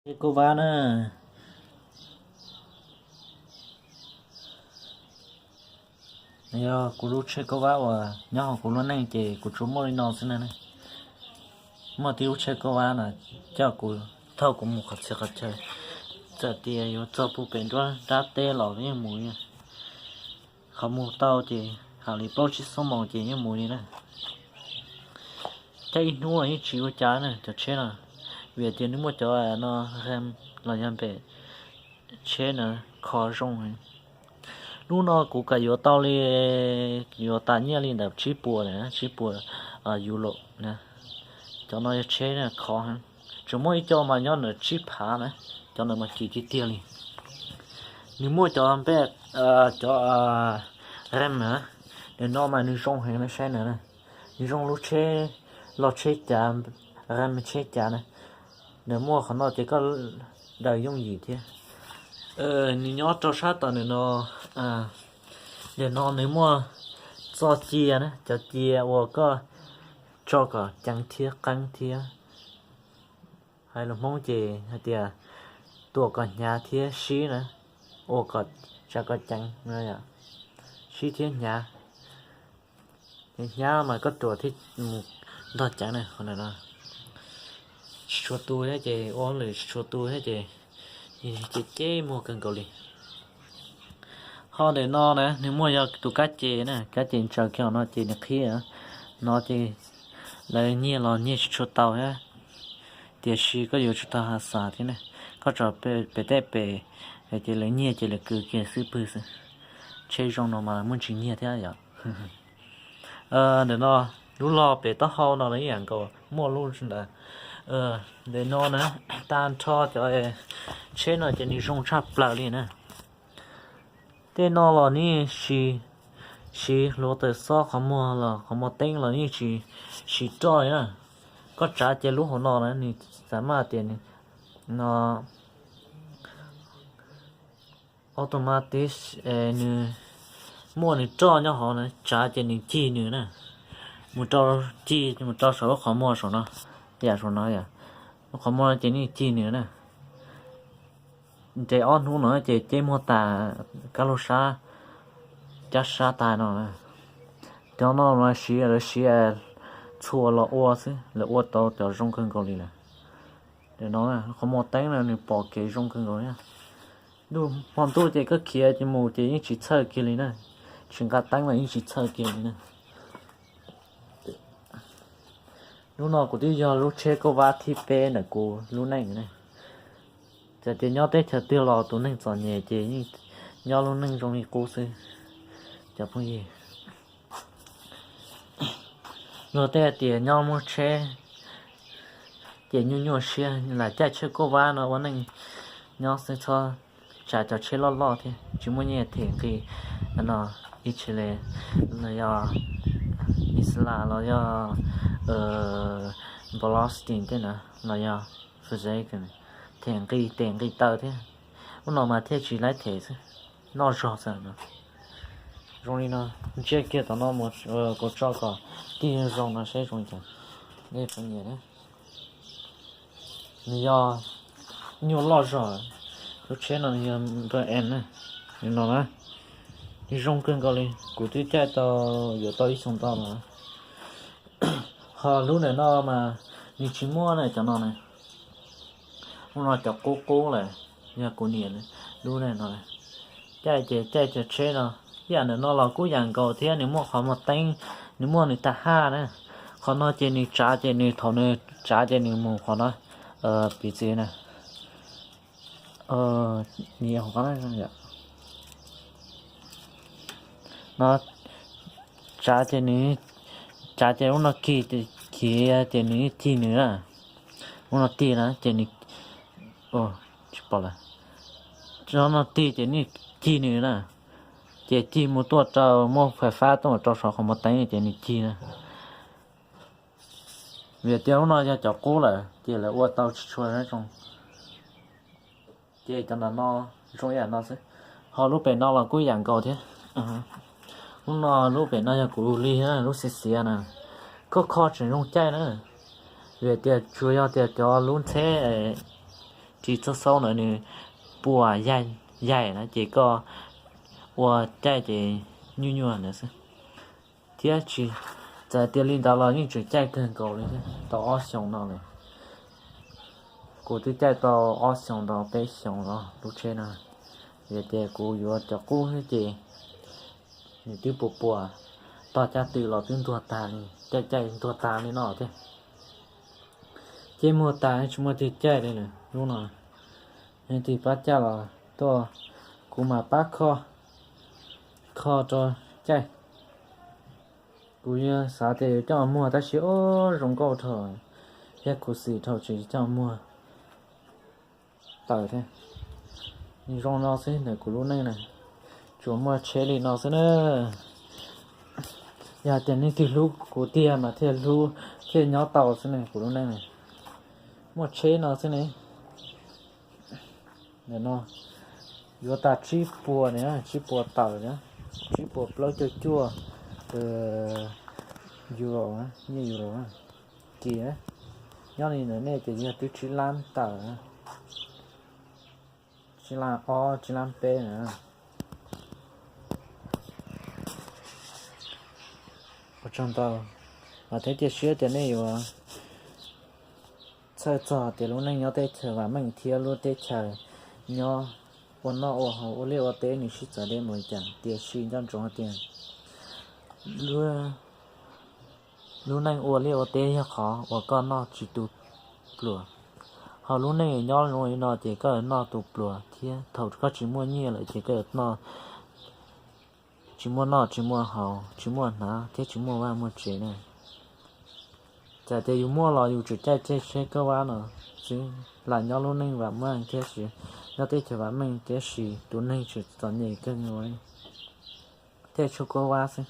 Tsheb kauj vab na, yog kuv lub tsheb kauj vab uas nyob hauv kuv lub neej ces kuv tsuas muaj li no xwb na. Muaj tib lub tsheb kauj vab no coj kuv, thauj kuv mus qhov txhia qhov chaw, txawm tias yuav txog puag pem nruab nrab teb los yeej mus, qhov mus tau ces hais li plaub tsib xuab moos ces yeej mus li na. Caij ib hnub yeej tsis ua cas na cov tsheb no, vim tias nws muaj cov no, los yog npe tsheb na, kho zoo. Lub no kuv kam yuav tau li, yuav tas nyiaj li ntawm tsib puas na, tsib puas Euro na. Cov no yog tsheb na, kho, tsuas muaj ib co mas nyob ntawm tsib phav na, cov ntawd mas kim tiag tiag li. Nws muaj cov npe, cov ram na, nws no mas nws zoo heev na, saib na, nws zoo lub tsheb, los tsheb cav, ram tsheb cav na. Nws muaj qhov no ces koj daws yooj yim thiab. Nws nyob rau sab tom nws no, ntawm no nws muaj txoj cia na, cov cia uas koj tso kom ceev thiab qeeb thiab. Hais lus Hmoob ces hais tias tuam kom hnyav thiab sib na, ua kom tsa kom ceev, sib thiab hnyav. Hnyav mas koj tuam thiaj mus ntog ceev na. Tsis tshua tu thiab ces ua hauj lwm tsis tshua tu thiab ces cem ceb muag kawg nkaus li. Ho ntawm no na nws muaj yog tus kab ces na, kab ces ntsaws kiag no ces nws qhib no ces lawv nyiag los nyiag tsis tshua tau thiab. Tiam sis koj yuav tsum tau ha xas thiab na, koj tso pem tej pem ces lawv nyiag ces lawv kwv kiag xwb pwg xwb. Tsheb zoo no mas muaj ntsis nyiag thiab yom. Ntawm no lub log pem taub hau no los ib yam nkaus muaj lub ntawd. Ntawm no na, tag nrho cov tsheb no ces nws zoo tshaj plaws li na. Tej no los nws siv hluav taws xob qhov muag los qhov muag teeb los yeej tsis siv roj li na. Koj tsav ces lub hauv no na nws xav maj tias nws no automatic, nws muaj nws roj nyob hauv na, tsav ces nws cig nws na, mus rau, cig mus rau saum lub qhov muag saum no, yam saum no yom, lub qhov muag no ces nws cig nws na. Nres ob hnub no ces ceb muag tas kab laug sab, cab sab tas no. Cov no mas siv lawv siv txhua los ua xwb, lawv ua tau cov zoo kawg nkaus li lawm. Ntawm no qhov muag teeb no nws pom kev zoo kawg nkaus li. Ntuj hmo ntuj ces koj khiav ces mus ces yeej tsis txhawj kiag li na, tsis nqa teeb los yeej tsis txhawj kiag li na. Lub no kuv twb yog lub tsheb kauj vab thib peb ntawm kuv lub neej na. Txawm tias nyob teb chaws twg los tus neeg txom nyem ces yeej nyob lub neej zoo li qub xwb. Cov phooj ywg, luag tej hais tias nyob muaj tsheb ces nyuaj nyuaj siab, lam caij tsheb kauj vab no ua neej nyob xwb, txhob tsav cov tsheb loj loj thiab, tsis muaj nyiaj them nqi no, ib tsheb li los yog Isla los yog Bolostin tej na, los yog Fuseg, them nqi tes nqi taw thiab. Ub no mas thiaj tsis laib them xwb, noj zog xwb no. Zoo li no, ntsia kiag tom no mus, kuv tso kom tig zoo no seb zoo li cas. Nej puas nyiam na? Nws yog nyuaj loj zog, lub tsheb no nws yog npawg N na, nws no na, nws zoo kawg nkaus li, kuv twb caij tau yuav tau ib xyoo ntau no. Ho lub ntawm no mas nws tsis muaj na, cov no na, lub no cov qub qub lawm, yog kuv niam lub no. Caij ces caij cov tsheb no, ib yam ntawm no los kuj yam nkaus thiab, nws muaj qhov muag teeb, nws muaj nws tag haj na. Qhov no ces nws tsav ces nws thaum nws tsav ces nws mus qhov no, piv txwv na, no tsav ces nws, tsav ces lub no kis, kis ces nws cig nws na. Lub no tig na ces nws, tsis pom lawm, lub no tig ces nws cig nws na, ces cig mus tuaj rau muaj fais fab tuaj rau saum qhov muag teeb ces nws cig na. Vim tias lub no yog cov qub lawm ces lawv ua tau tsis tshua zoo. Ces cov ntawm no zoo ib yam no xwb. Ho lub pem no los kuj yam nkaus thiab. Lub no, lub pem no yog kuv li lub xiav xiav na, koj kho tseem zoo caij na. Vim tias tsuas yog tias cov lub ntxheb, tsis txhob xaub na, nws puas yaig na ces koj ua caij ces nyuaj nyuaj ntawd xwb. Thiab tsis, txawm tias li ntawd los yeej tseem caij kawg nkaus li thiab, tau ob xyoos no lawm. Kuv twb caij tau ob xyoos tau peb xyoos los lub tsheb no, yog tias kuv yuav cov qub thiab ces nws twb puas puas, tog caj twm los twb ntuag tag li, caij caij ntuag tag li no thiab. Ces muag tas tsis muaj tig caij li lawm lub no. Yog tig pab caij los tuaj, kuv mam pab kho, kho rau caij. Kuv xav tias yuav coj muag tab sis ub zoo nkauj dhau, thiab khuv xim dhau tsis coj muag tawm thiab. Zoo no xwb ntawm kuv lub neej na, tsuas muaj tsheb li no xwb na. Yog tias leej twg hlub kuv tiag mas thiaj hlub, thiaj nyob tau xwb ne kuv lub neej na. Muaj tsheb no xwb ne. Ntawm no yuav tas tsib puas na, tsib puas tawm na, tsib puas plaub caug cuaj euro, nyiaj euro. Ces nyob li ntawm nej ces yog twb tsib lab tawm, tsib lab ob tsib lab peb na. Ua tsaug ntau, vam thiab cia siab tias nej yuav txhawj txog tias lub neej nyob teb chaws vam meej thiab lub teb chaws nyob ua noj ua haus ua liaj ua teb nws sib txawv deb npaum li cas, tiam sis nco ntsoov hais tias lub neej ua liaj ua teb yog qhov uas koj noj tsis tu pluas. Ho lub neej nyob zoo li no ces koj yuav noj tu pluas thiab. Thaum koj tsis muaj nyiaj lawm ces koj yuav noj, tsis muaj noj tsis muaj haus, tsis muaj hnav thiab tsis muaj vaj muaj tsev na. Txawm tias yus muaj los yus tseem caij caij tsheb kauj vab no xwb, lam nyob lub neej vam meej thiab sis, nyob teb chaws vam meej thiab sis tus neeg tseem txom nyem kawg nkaus li, caij tsheb kauj vab xwb.